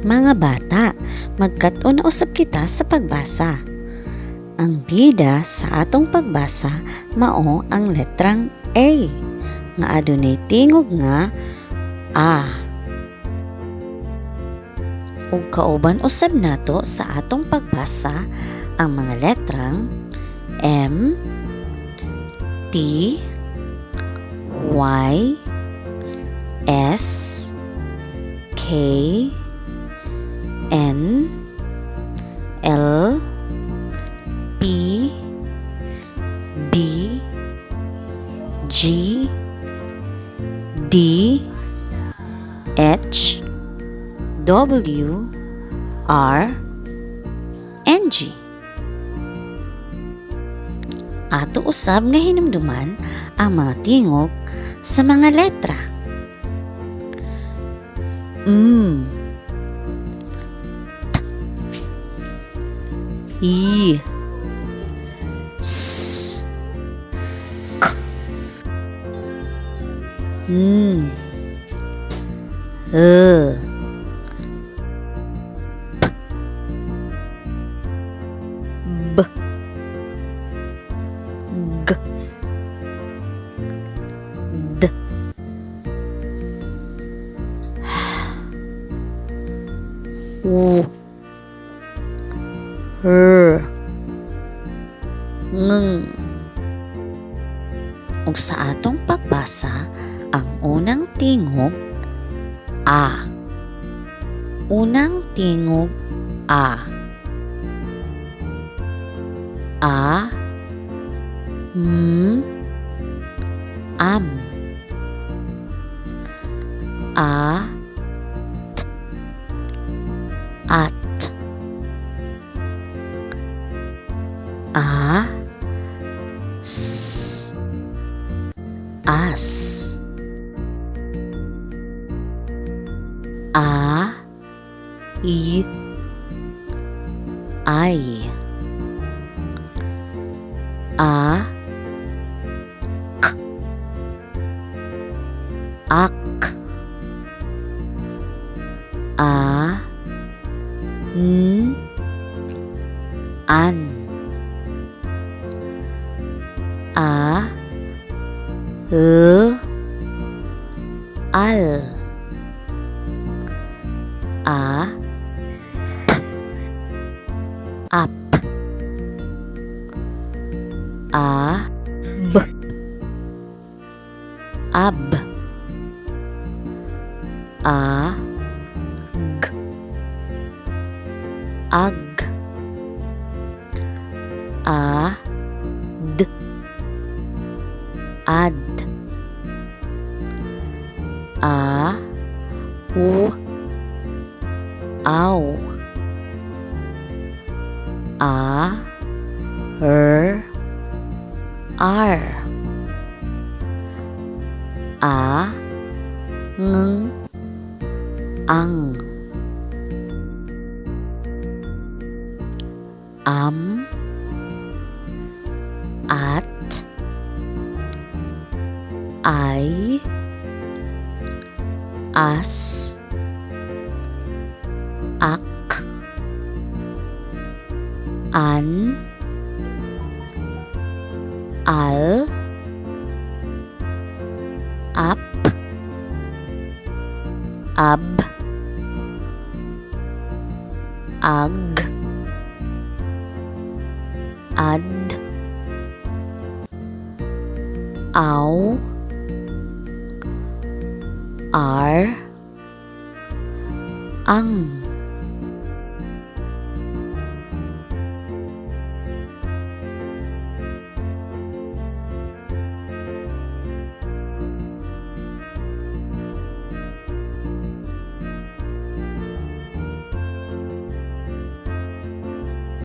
Mga bata, magkat-on na usab kita sa pagbasa. Ang bida sa atong pagbasa mao ang letrang A nga adunay tingog nga A. Ug kauban usab nato sa atong pagbasa ang mga letrang M, T, Y, S, K, N, L, P, B, G, D, H, W, R, and G. Ato usab nga hinumduman ang mga tingog sa mga letra. M, T, I, S, K, N, L, P, B, G, D, H, W, R, Ng. Ug sa atong pagbasa, ang unang tingog A. Unang tingog A. A, M, am. A, T, at. A, S, as. A, I, ay. A, K, ak. A, N, an. A, L, al. A, P, ap. A, B, ab. A, G, ag. A, D, ad. A, U, aw. A, R, ar. A, Ng, ang. Am, at, ay, as, ak, an, al, ap, ab, ag, ad, aw, ar, ang.